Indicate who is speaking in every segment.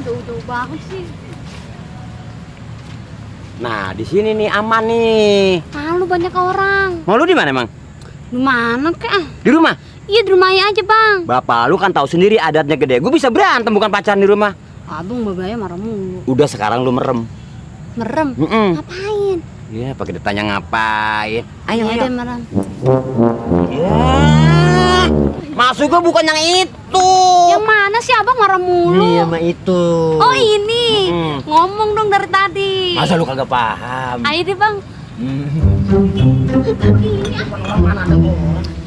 Speaker 1: jauh-jauh banget sih.
Speaker 2: Nah, di sini nih aman nih.
Speaker 1: Malu banyak orang.
Speaker 2: Mau lu di mana, Mang?
Speaker 1: Di mana kek?
Speaker 2: Di rumah.
Speaker 1: Iya di rumahnya aja bang.
Speaker 2: Bapak lu kan tahu sendiri adatnya gede. Gue bisa berantem bukan pacaran di rumah.
Speaker 1: Abang babanya marah mulu.
Speaker 2: Udah sekarang lu merem.
Speaker 1: Merem? Ngapain?
Speaker 2: Iya, pakai ditanya ngapain. Ayo,
Speaker 1: Ya
Speaker 2: ayo.
Speaker 1: deh merem.
Speaker 2: Ya. Maksud gue bukan yang itu.
Speaker 1: Yang mana sih abang marah mulu?
Speaker 2: Ini sama itu.
Speaker 1: Oh ini. Ngomong dong dari tadi.
Speaker 2: Masa lu kagak paham?
Speaker 1: Ayo deh bang.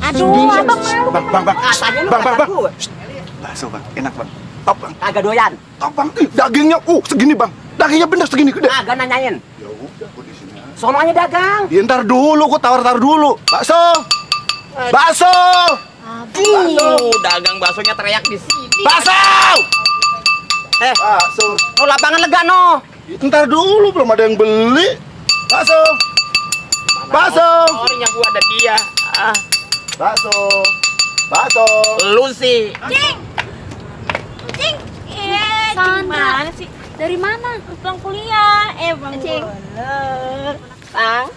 Speaker 1: Aduh abang malu.
Speaker 3: Bang.
Speaker 2: Katanya lu
Speaker 3: Bang.
Speaker 2: kata gue.
Speaker 3: Bakso bang, enak bang. Top bang.
Speaker 2: Kagak doyan.
Speaker 3: Top bang. Dagingnya, segini bang. Dagingnya bener segini gede.
Speaker 2: Kagak nanyain.
Speaker 3: Ya udah, gua di sini.
Speaker 2: Sononya dagang.
Speaker 3: Ya, ntar dulu, gua tawar dulu. Bakso. Bakso.
Speaker 2: Dagang baksonya teriak di sini.
Speaker 3: Bakso. Bakso.
Speaker 2: Oh, lapangan lega no.
Speaker 3: Ntar dulu, belum ada yang beli. Bakso. Bakso.
Speaker 2: Orangnya gua ada dia.
Speaker 3: Bakso. Bakso.
Speaker 2: Lu sih.
Speaker 1: Cing. Sandra.
Speaker 4: Sih?
Speaker 1: Dari mana?
Speaker 4: Pulang kuliah. Bang
Speaker 1: Cing.
Speaker 4: Sang.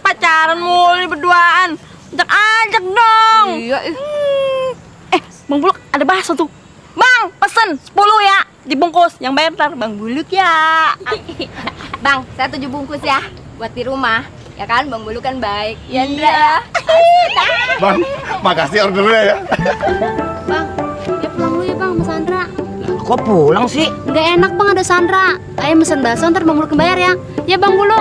Speaker 4: Pacaran mulu nih berduaan. Ajak dong.
Speaker 1: Iya.
Speaker 4: Bang Buluk ada bakso tuh. Bang, pesen 10 ya. Dibungkus. Yang bayar ntar Bang Buluk ya.
Speaker 1: Bang, saya 7 bungkus ya. Buat di rumah. Ya kan, Bang Bulu kan baik. Ya, Ndra.
Speaker 4: Iya.
Speaker 3: Bang, makasih ordernya ya.
Speaker 1: Bang, ya pulang dulu ya Bang sama Sandra.
Speaker 2: Kok pulang sih?
Speaker 1: Nggak enak Bang ada Sandra. Ayo mesen bakso ntar Bang Bulu bayar ya. Ya Bang Bulu.